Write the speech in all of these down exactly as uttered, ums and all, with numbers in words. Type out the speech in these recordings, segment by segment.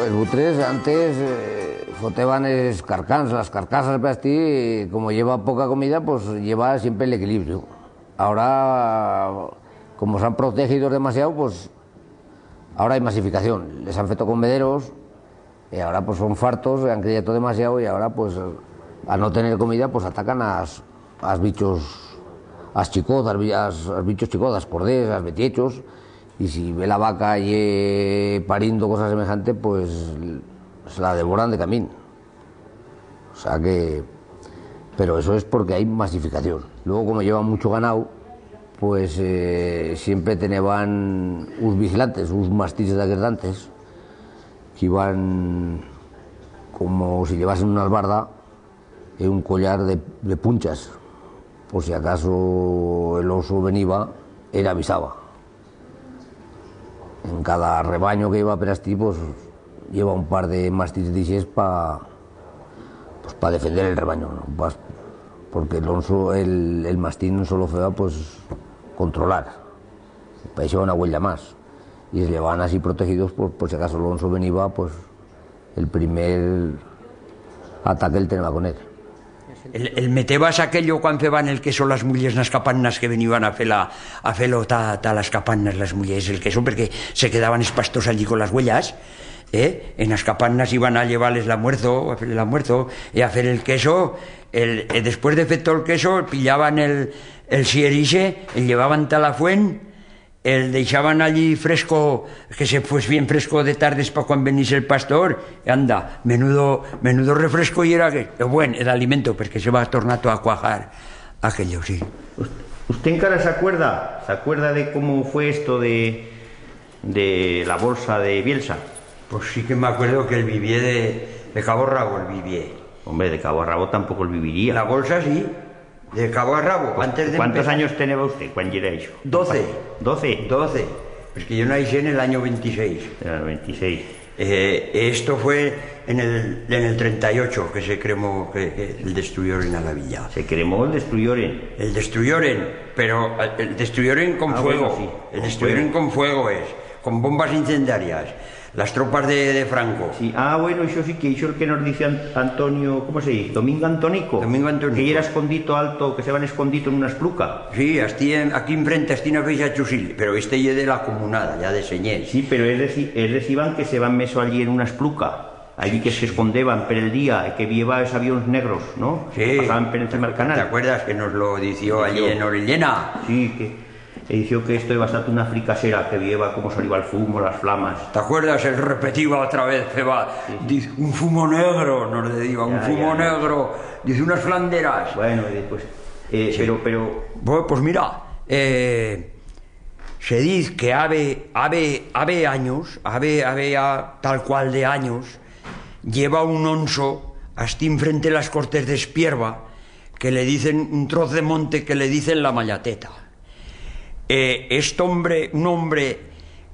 Es butres antes, eh, foteban es carcans, las carcasas, per astí, como i heba poca comida, pues, i heba siempre l'equilibrio. Ahora, como s'han protegido demasiado, pues, ahora hai masificación. Les han feto comederos, e ahora, pues, son fartos, han criato demasiado, e ahora, pues, a no tener comida, pues, atacan as, as bichos, as chicoz, as bi-, as, as bichos chicoz, as corders, as betiechos, y si ve la vaca ye parindo cosa semejante, pues, se la devoran de camín. O sea que, pero eso es porque hai masificación. Luego, como llevan mucho ganau, pues, eh, siempre teneban uns vigilantes, uns mastins d'aquers d'antes, que iban como si llevasen una albarda e un collar de, de punchas, por si acaso el oso veniba, él avisaba. En cada rebanyo que iba per astí, pues, lleva un par de mastins d'ixes pa, pues, pa defender el rebanyo, ¿no? Pas-, porque el onso, el, el mastín solo feba, pues, controlar. Pa ixo una huella más. Y se llevaban así protegidos, pues, por si acaso el onso veniba, pues, el primer ataque el teneba con él. El, el metebas aquello cuan feban el queso las mullers nas capannas que veniban a fer-la, a fer-lo ta, ta las capannas las mullers, el queso, porque se quedaban es pastors allí con las huellas, eh? En las capannas iban a llevar-les l'almuerzo, a fer el almuerzo, y a fer el queso, el, eh, después de feto el queso, pillaban el, el sierixe, el llevaban ta la fuent, el deixaban allí fresco, que se fues bien fresco de tardes pa cuan venise el pastor, e anda, menudo, menudo refresco yera aquel, e buen, el alimento, porque se va tornar tot a cuajar aquello, sí. Us-, usted encara s'acuerda? S'acuerda de cómo fue esto de, de la bolsa de Bielsa? Pues sí que m'acuerdo que el vivié de, de cabo a rabo, el vivié. Hombre, de cabo a rabo tampoco el viviría. La bolsa sí. De cabo a rabo, pues, antes de... ¿Cuántos empezar. Años teneba usted cuan yera ixo? Doce. ¿Doce? Doce. Es que yo naixí en el anyo ventiséis. En el ventiséis. Eh, esto fue en el, en el trenta y ocho que se cremó, que, que el destruyoren a la villa. ¿Se cremó el destruyoren? El destruyoren, pero, eh, el destruyoren con fuego. Ah, bueno, sí. El destruyoren con fuego es, con bombas incendiarias. Las tropas de, de Franco. Sí, ah, bueno, ixo sí que, ixo el que nos dice An-, Antonio, ¿cómo se dice? Domingo Antonico. Domingo Antonico. Que yera escondito alto, que se van escondito en una espluca. Sí, astí en, aquí enfrente, astí en a feixa Chusil, pero este ye de la comunada, ya de Senyers. Sí, pero es deci-, es deciban que se van meso allí en una espluca, allí que se escondeban per el día, e que vieba es avions negros, ¿no? Sí. Que pasaban per encima del canal. ¿Te acuerdas que nos lo dició allí en Orellena? Sí, que E dició que esto iba a estar una fricasera, que vieba cómo saliba el fumo, las flamas. ¿Te acuerdas? Él repetiba otra vez, feba, sí, sí. Diz, "Un fumo negro", nos decía, "un fumo negro", diz, "unas flanderas". Bueno, y después, eh, sí. Pero, pero... Bueno, pues mira, eh, se diz que habe, habe, habe anyos, habe, habe ya tal cual de anyos, lleva un onso astí enfrente las Cortes d'Espierba, que le dicen, un troz de monte que le dicen la Mallateta. Eh, este hombre, un hombre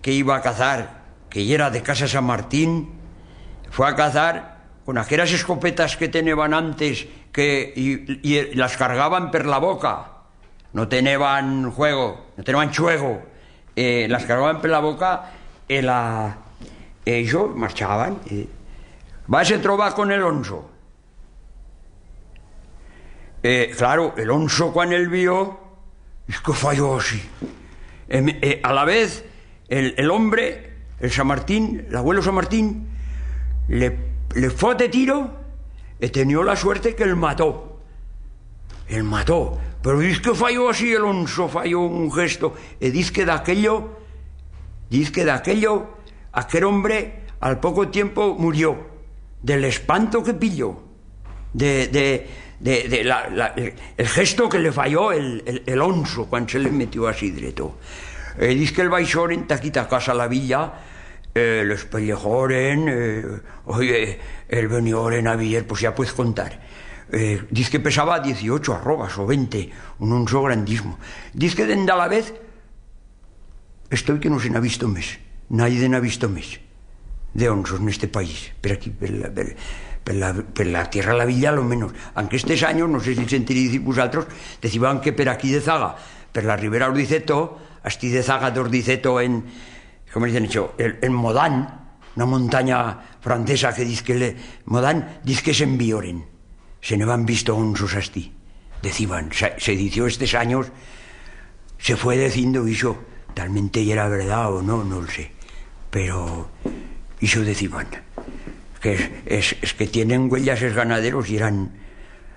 que iba a cazar, que yera de Casa San Martín, fue a cazar con aqueras escopetas que teneban antes que, y, y las cargaban per la boca. No teneban juego, no teneban chuego. Eh, las cargaban per la boca, e la, ellos marchaban. Eh. Va, se troba con el onso. Eh, claro, el onso cuan el vio, es que fayó así. Em, eh, a la vez, el, el hombre, el San Martín, l'abuelo San Martín, le, le fote tiro e tenió la suerte que el mató. El mató. Pero diz que fayó así el onso, fayó un gesto, e diz que d'aquello, diz que d'aquello, aquel hombre al poco tiempo murió, de l'espanto que pilló. De, de, de, de la, la, el, el gesto que le fayó el, el, el onso cuan se le metió así dreto. Eh, diz que el baixoren ta aquí ta casa la villa, eh, les pellejoren, eh, oye, el venioren a vier, pues ya puez contar. Eh, diz que pesaba dieciocho arrobas o vente, un onso grandismo. Diz que dende a la vez Estoi que no se n'ha visto mes, naide n'ha visto mes, de onsos en este país, per aquí, per la, per, per la, per la tierra la villa, lo menos. Anque estes anyos, no sé si sentirí dicir vusatros, deciban que per aquí de zaga, per la ribera Ordiceto, astí de zaga d'Ordiceto en, ¿cómo dicen ixo? En, en Modán, Una montanya francesa que diz que le, Modan, diz que se'n vioren. Se ne van visto uns astí, deciban. Se, se dició estes anyos, se fue decindo ixo. Talmente yera verdat o no, no lo sé. Pero ixo deciban. Que es, es, es que tienen uellas es ganaderos y eran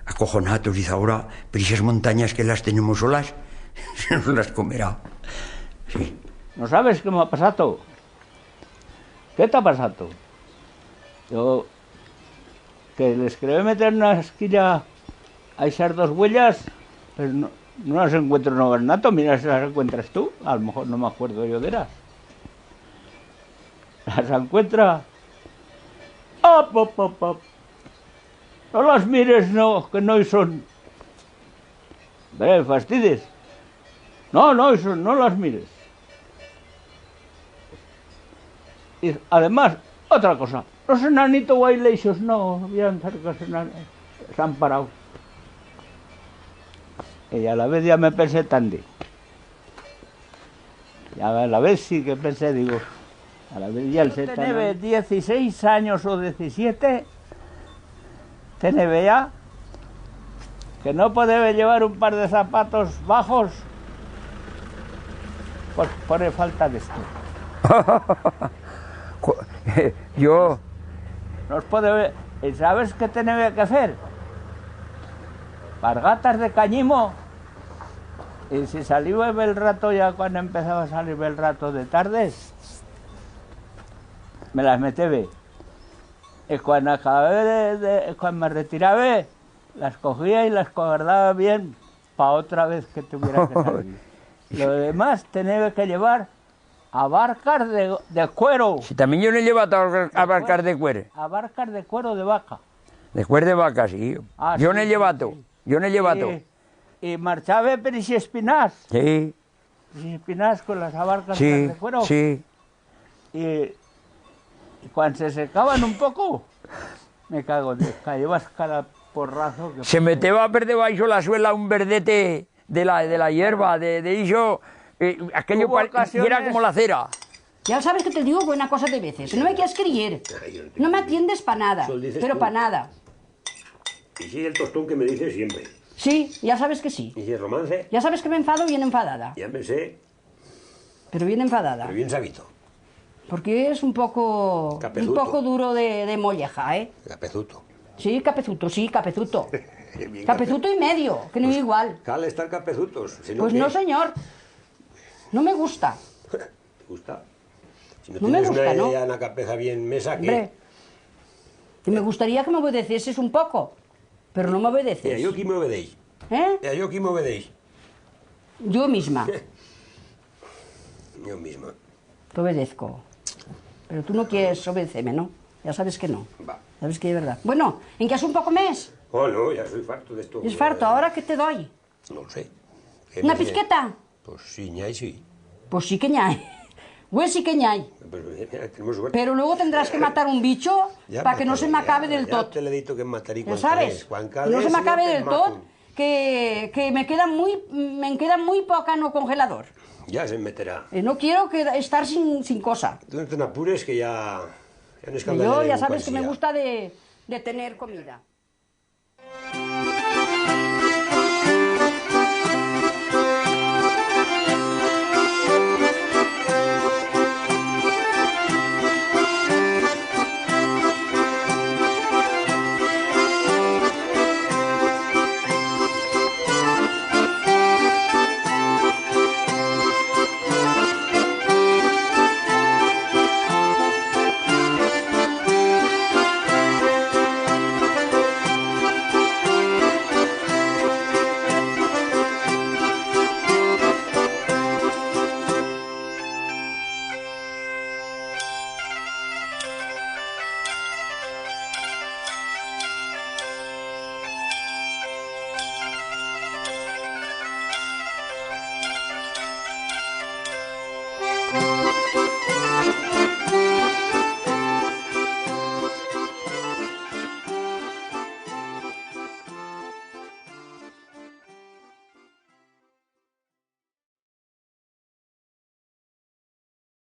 acojonatos, diz, ahora, per ixas montanyas que las tenemos solas, se nos las comerá. Sí. No sabes qué m'ha pasato? Qué t'ha pasato? Yo, que les querebe meter una esquilla a ixas dos uellas, pero no, no las encuentro en o bernato. Mira si las encuentras tú, a lo mejor no m'acuerdo yo d'eras. Las encuentra. Op, op, op, op. No las mires, no, que no i son. Hombre, fastidies. No, no, ixo, no las mires. Y, además, otra cosa, los enanitos guaileixos no, bien cerca se han, se han parau. Y a la vez ya me pensé tandi. Y a la vez sí que pensé, digo, a la vez ya el... Yo tenebe dieciséis anyos o diecisiete, tenebe ya, que no podebe llevar un par de zapatos bajos por, por e falta d'esto. Cu-, yo... No os podebe, y sabes qué tenebe que fer? Pargatas de canyimo. Y si saliba bel rato, ya cuando empezaba a salir bel rato de tardes, me las metebe. Y cuando acabe de, de, cuando me retirabe, las cogía y las guardaba bien pa otra vez que tuviera que salir. Lo demás tenebe que llevar abarcas de, de cuero. Si también yo n'he llevato abar-, abarcas de cuero. Abarcas de cuero de vaca. De cuero de vaca, sí. Ah, yo sí, n'he llevato, sí. Yo n'he llevato. Y, y marchabe per ixes pinars. Sí. Ixes pinars con las abarcas de cuero. Sí, sí. Y, y cuando se secaban un poco, me cago en Dios, cayeban cada porrazo que... Se meteba per debaixo la suela un verdete de la, de la hierba, de, de ixo, eh, aquello... Hubo pa-, ocasiones... Yera como la cera. Ya sabes que te digo buena cosa de veces, no me quieres creyer. Ay, yo no te creo. No me atiendes pa nada, pero pa nada. Eso lo dices tú. Y sí, el tostón que me dices siempre. Sí, ya sabes que sí. ¿Y si es romance? Ya sabes que me enfado bien enfadada. Ya me sé. Pero bien enfadada. Pero bien sabito. Porque es un poco, un poco duro de, de molleja, ¿eh? Capezuto. Sí, capezuto, sí, capezuto. Bien capezuto y medio, que no es igual. Pues cal estar capezutos, si no... Pues no, señor. No me gusta. ¿Te gusta? Si no tienes una idea, una cabeza bien mesa, ¿qué? No me gusta, no. Hombre, y me gustaría que me obedeces un poco. Pero no m'obedeces. E a yo qui m'obedeix? Eh? E a yo qui m'obedeix? Yo misma. Yo misma. T'obedezco. Pero tú no quieres obedecer-me, ¿no? Ya sabes que no. Va. Sabes que es verdad. Bueno, en qué has un poco mes? Oh, no, ya soy farto de esto. ¿Es farto? ¿Ahora qué te doy? No lo sé. ¿Una pizqueta? Pues sí, n'i hai, sí. Pues sí que n'i hai. Güey, sí que n'i hai. Pues, eh, tenemos suerte. Pero luego tendrás que matar un bicho pa que no se m'acabe del tot. Ya, ya, ya te l'he dito que matarí cuan calés, cuan calés, si no te mato. ¿Lo sabes? Que no se m'acabe del tot, que, que me queda muy, me'n queda muy poca en o congelador. Ya se meterá. Eh, no quiero que, estar sin, sin cosa. Tú no te n'apures, que ya, ya no es... Yo ya sabes que me gusta de, de tener comida.